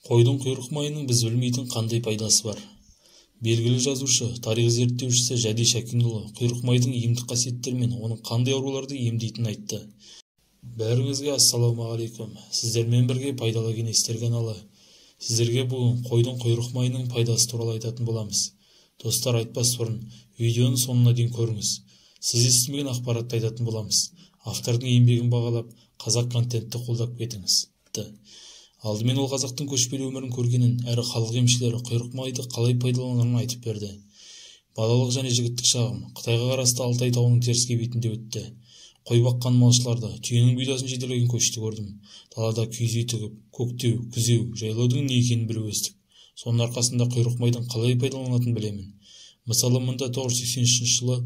Қойдың құйрық майының біз білмейтін қандай пайдасы бар? Белгілі жазушы, тарих зерттеушісі Жәди Шәкенұлы құйрық майдың емдік қасиеттері мен оның қандай ауруларды емдейтінін айтты. Бәріңізге ассалаумағалейкум. Сіздермен бірге Пайдалы кеңестер каналы. Сіздерге бүгін қойдың құйрық майының пайдасы туралы айтатын боламыз. Достар, айтпас бұрын видеоның соңына дейін көріңіз. Сіз естімеген ақпаратты айтатын боламыз. Автордың еңбегін бағалап, қазақ контентті қолдап кетіңіз. Алдымен ол қазақтың көшпелі өмірін көргенін, әрі халық емшілері құйрық майды қалай пайдаланғанын айтып берді. Балалық және жігіттік шағым Қытайға қарасты Алтай тауының теріскей бетінде өтті. Қой баққан малшыларды, түйенің бұйдасын жетелеген көшті көрдім. Далада киіз үй тігіп, көктеу, күзеу, жайлаудың не екенін біліп өстік. Соның арқасында құйрық майдың қалай пайдаланылатынын білемін. Мысалы, 1983 жылы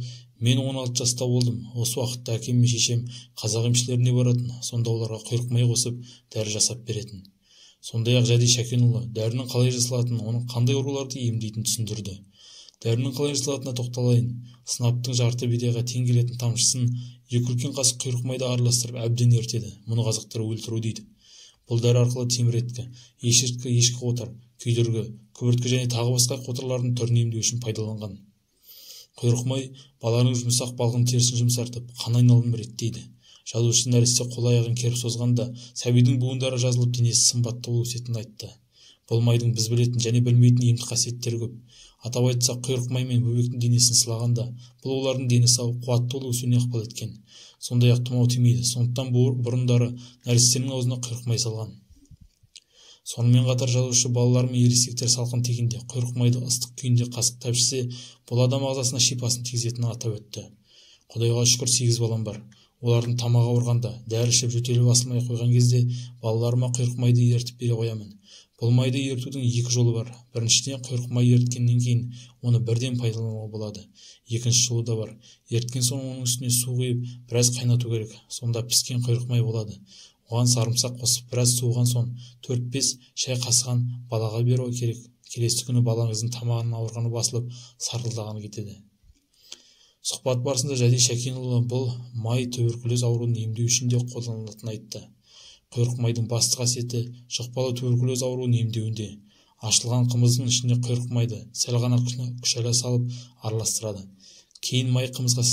мен 16 жаста болдым. Осы уақытта әкем мен шешем қазақ емшілеріне баратын, сонда оларға құйрық май қосып, дәрі жасап беретін. Сондай-ақ Жәди Шәкенұлы дәрінің қалай жасалатынын, оның қандай ауруларды емдейтінін түсіндірді. Дәрінің қалай жасалатынына тоқталайын. Сынаптың жарты бидайға тең келетін тамшысын екі үлкен қасық құйрық майды араластырып әбден ерітеді. Мұны қазақтар өлтіру дейді. Бұл дәрі арқылы теміреткі, ешірткі, ешкі қотыр, күйдіргі, күбірткі және тағы басқа қотырлардың түрін емдеу үшін пайдаланған. Құйрық май баланың жұмсақ балғын терісін жұмсартып, қан айналымын реттейді. Жазушы нәресте қол-аяғын керіп созғанда сәбидің буындары жазылып, денесі сымбатты болып өсетінін айтты. Бұл майдың біз білетін және білмейтін емдік қасиеттері көп. Атап айтсақ, құйрық май мен бөбектің денесін сылағанда, бұл олардың дені сау, қуатты болып өсуіне ықпал еткен. Сондай-ақ тұмау тимейді, сондықтан бұрындары нәрестенің аузына құйрық май салған. Сонымен қатар жазушы балалар мен ересектер салқын тигенде құйрық майды ыстық күйінде қасықтап ішсе, бұл адам ағзасына шипасын тигізетінін атап өтті. Құдайға шүкір, 8 балам бар. Олардың тамағы ауырғанда, дәрі ішіп жөтелі басылмай қойған кезде балаларыма құйрық майды ерітіп бере қоямын. Бұл майды ерітудің екі жолы бар. Біріншіден, құйрық май еріткеннен кейін оны бірден пайдалануға болады. Екінші жолы да бар. Еріткен соң оның үстіне су құйып, біраз қайнату керек. Сонда піскен құйрық май болады. Оған сарымсақ қосып, біраз суыған соң 4-5 шай қасығын балаға беру керек. Келесі күні балаңыздың тамағының ауырғаны басылып, сарылдағаны кетеді. Сұхбат барысында Жәди Шәкенұлы бұл май туберкулез ауруын емдеу үшін де қолданылатынын айтты. Құйрық майдың басты қасиеті жұқпалы туберкулез ауруын емдеуінде. Ашылған қымыздың ішіне құйрық майды сәл ғана күшәла салып араластырады. Кейін май қымызға